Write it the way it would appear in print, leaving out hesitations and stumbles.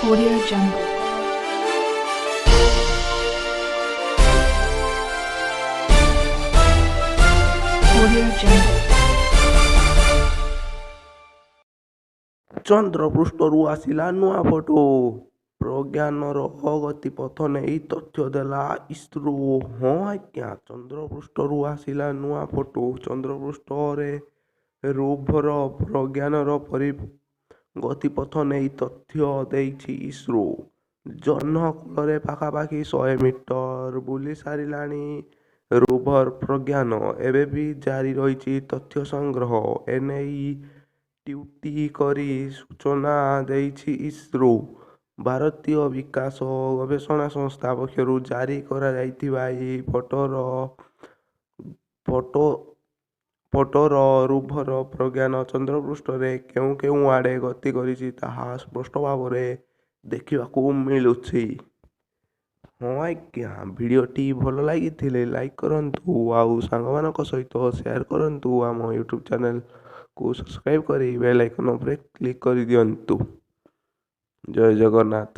Audio Jungle. Audio Jungle. ଚନ୍ଦ୍ରପୃଷ୍ଠରୁ ଆସିଲା ନୂଆ photo. ପ୍ରଜ୍ଞାନର ଗତିପଥ ନେଇ ତଥ୍ୟ ଦେଲା ଇସ୍ରୋ। ହଁ ଆଜ୍ଞା, ଚନ୍ଦ୍ରପୃଷ୍ଠରୁ ଆସିଲା ନୂଆ ଫଟୋ। ଚନ୍ଦ୍ରପୃଷ୍ଠରେ ରୋଭର ପ୍ରଜ୍ଞାନର ଗତିପଥ ନେଇ ତଥ୍ୟ ଦେଇଛି ଇସ୍ରୋ। ଜହ୍ନ କୋଳରେ ପାଖାପାଖି 100 ମିଟର ବୁଲି ସାରିଲାଣି ରୋଭର ପ୍ରଜ୍ଞାନ। ଏବେ ବି ଜାରି ରହିଛି ତଥ୍ୟ ସଂଗ୍ରହ। ଏନେଇ ଟ୍ୱିଟ୍ କରି ସୂଚନା ଦେଇଛି ଇସ୍ରୋ। ଭାରତୀୟ ବିକାଶ ଗବେଷଣା ସଂସ୍ଥା ପକ୍ଷରୁ ଜାରି କରାଯାଇଥିବା ଏହି ଫଟୋର ରୋଭର ପ୍ରଜ୍ଞାନ ଚନ୍ଦ୍ରପୃଷ୍ଠରେ କେଉଁ କେଉଁ ଆଡ଼େ ଗତି କରିଛି, ତାହା ସ୍ପଷ୍ଟ ଭାବରେ ଦେଖିବାକୁ ମିଳୁଛି। ହଁ ଆଜ୍ଞା, ଭିଡ଼ିଓଟି ଭଲ ଲାଗିଥିଲେ ଲାଇକ୍ କରନ୍ତୁ ଆଉ ସାଙ୍ଗମାନଙ୍କ ସହିତ ସେୟାର କରନ୍ତୁ। ଆମ ୟୁଟ୍ୟୁବ୍ ଚ୍ୟାନେଲକୁ ସବସ୍କ୍ରାଇବ୍ କରି ବେଲ୍ ଆଇକନ୍ ଉପରେ କ୍ଲିକ୍ କରିଦିଅନ୍ତୁ। ଜୟ ଜଗନ୍ନାଥ।